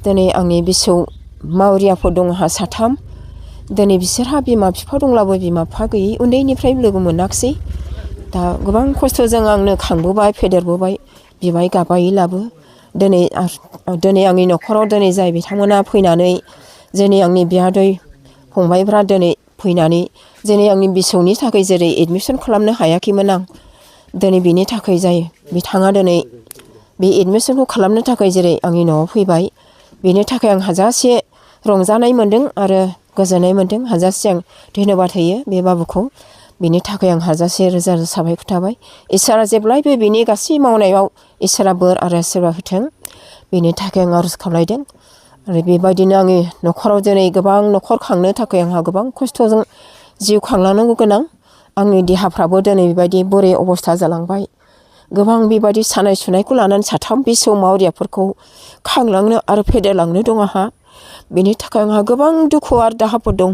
दिनै आंनि बिसौ मावरियाफोर दं आंहा 3 दिनै बिसोरहा बिमा बिफा दंब्लाबो बिमा बिफा गैयै उन्दैनिफ्राय लोगो मोनाखिसै दा गोबां खस्थ'जों आंनो खांबोबाय फेदेरबोबाय बिबाय गाबायलाबो दिनै आंनि न'खराव दिनै जाय बिथांमोना फैनानै दिनै आंनि बियादै फंबायफ्रा दिनै फैनानै दिनै आंनि बिसौनि थाखाय जेरै एडमिसन खालामनो हायाखैमोन आं दिनै बिनि थाखाय जाय बिथाङा दिनै बे एडमिसनखौ खालामनो थाखाय जेरै आंनि न'आव फैबाय बेनि थाखाय आं हाजासे रंजानाय मोन्दों आरो गोजोननाय मोन्दों हाजासे आं धन्यबाद होयो बे बाबुखौ बेनि थाखाय आं हाजासे रोजा रोजा साबायखर थाबाय इसोरा जेब्लायबो बिनि गासै मावनायाव इसोरा बोर आरो आशीर्बाद होथों बेनि थाखाय आं आरज खालामदों आरो बेबायदिनो आंनि न'खराव दिनै गोबां न'खर खांनो थाखाय आंहा गोबां खस्थ'जों जिउ खांलांनांगौ गोनां आंनि देहाफ्राबो दिनै बेबायदि बोरै अबस्था जालांबाय गोबां बेबायदि सानाय सुनायखौ लानानै 3 बिसौ मावरियाफोरखौ खांलांनो आरो फेदेरलांनो दं आंहा बेनि थाखाय आंहा गोबां दुखु आरो दाहाफोर दं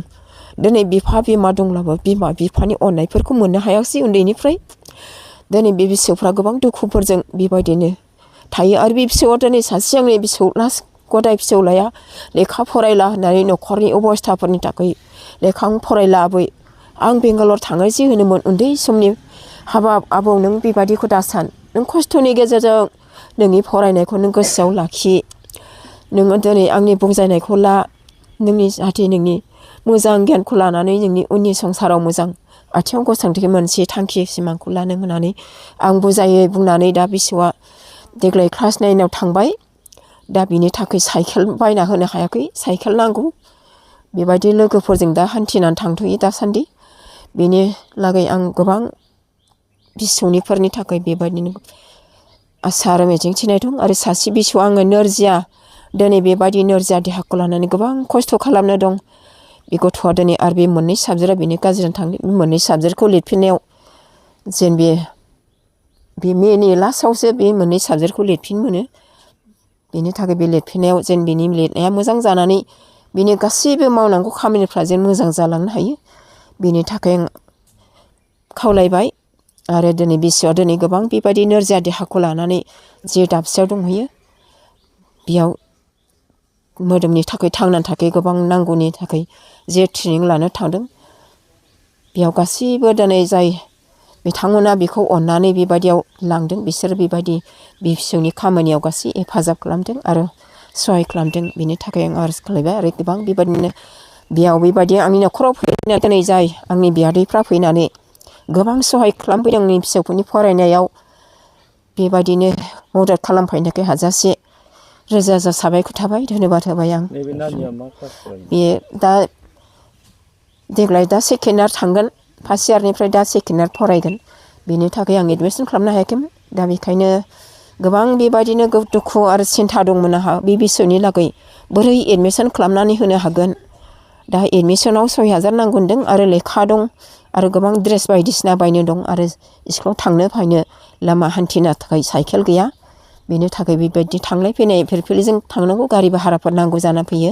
दिनै बिफा बिमा दंब्लाबो बिमा बिफानि अननायफोरखौ मोननो हायाखिसै उन्दैनिफ्राय दिनै बे बिसौफ्रा गोबां दुखुफोरजों बेबायदिनो थायो आरो बे फिसौआ दिनै सासे आंनि फिसौ लास्ट गदाय फिसौलाया लेखा फरायला होननानै न'खरनि अबस्थाफोरनि थाखाय लेखा फरायला आबै आं बेंगालर थांनोसै होनोमोन उन्दै समनि हाबाब आबौ नों बेबायदिखौ दासान नों खस्थ'नि गेजेरजों नोंनि फरायनायखौ नों गोसोआव लाखि नोङो दिनै आंनि बुजायनायखौ ला नोंनि जाहाथे नोंनि मोजां गियानखौ लानानै नोंनि उननि संसाराव मोजां आथिङाव गसंथि मोनसे थांखि सिमांखौ लानो होननानै आं बुजायै बुंनानै दा बिसौआ देग्लाय क्लास 9 थांबाय दा बिनि थाखाय साइकेल बायना होनो हायाखै साइकेल नांगौ बेबायदि लोगोफोरजों दा हान्थिनानै थांथ'यो दासान्दि बेनि लागै आं गोबां बिसौनिफोरनि थाखाय बेबायदिनो आसा आरो मिजिं थिनाय दं आरो सासे बिसौ आङो नोरजिया दिनै बेबायदि नोरजिया देहाखौ लानानै गोबां खस्थ' खालामनो दं बे गथ'आ दिनै आरो बे मोननै साबजेक्टआ बेनो गाज्रिजों थांदों बे मोननै साबजेक्टखौ लिरफिननायाव जेन बे मेनि लास्टआवसो बे मोननै साबजेक्टखौ लिरफिन मोनो बेनि थाखाय बे लिरफिननायाव जेन बिनि लिरनाया मोजां जानानै बिनि गासैबो मावनांगौ खामानिफ्रा जेन मोजां जालांनो हायो बेनि थाखाय आं खावलायबाय आरो दिनै बिसौआ दिनै गोबां बेबायदि नोरजिया देहाखौ लानानै जे दाबसेयाव दंहैयो बेयाव मोदोमनि थाखाय थांनानै थाखाय गोबां नांगौनि थाखाय जे ट्रेनिं लानो थांदों बेयाव गासैबो दिनै जाय बिथांमोना बेखौ अननानै बेबायदियाव लांदों बिसोर बेबायदि फिसौनि खामानियाव गासै हेफाजाब खालामदों आरो सहाय खालामदों बेनि थाखाय आं आरज खालामबाय आरो गोबां बेबायदिनो बेयाव बेबायदि आंनि न'खराव फैनानै दिनै जाय आंनि बियादैफ्रा फैनानै गोबां सहाय खालामफैदों आंनि फिसौफोरनि फरायनायाव बेबायदिनो मदद खालामफैनो थाखाय हाजासे रोजा रोजा साबायखर थाबाय धन्यबाद होबाय आं बेयो दा देग्लाय दा सेकेन्ड इयार थांगोन फार्स्ट इयारनिफ्राय दा सेकेन्ड इयार फरायगोन बेनि थाखाय आं एडमिसन खालामनो हायाखैमोन दा बेखायनो गोबां बेबायदिनो दुखु आरो सिन्था दंमोन आंहा बे बिसौनि लागै बोरै एडमिसन खालामनानै होनो हागोन दा एडमिसनाव 6,000 नांगौ होनदों आरो लेखा दं आरो गोबां ड्रेस बायदिसिना बायनो दं आरो स्कुलाव थांनो फैनो लामा हान्थिनो थाखाय साइकेल गैया बेनि थाखाय बेबायदि थांलाय फैनाय फिरफिलिजों थांनांगौ गारि भाराफोर नांगौ जाना फैयो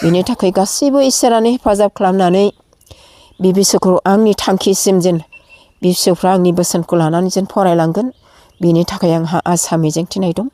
बेनि थाखाय गासैबो इसोरानो हेफाजाब खालामनानै बे बिसौखौ आंनि थांखिसिम जेन बे फिसौफ्रा आंनि बोसोनखौ लानानै जेन फरायलांगोन बेनि थाखाय आंहा आसा मिजिं थिनाय दं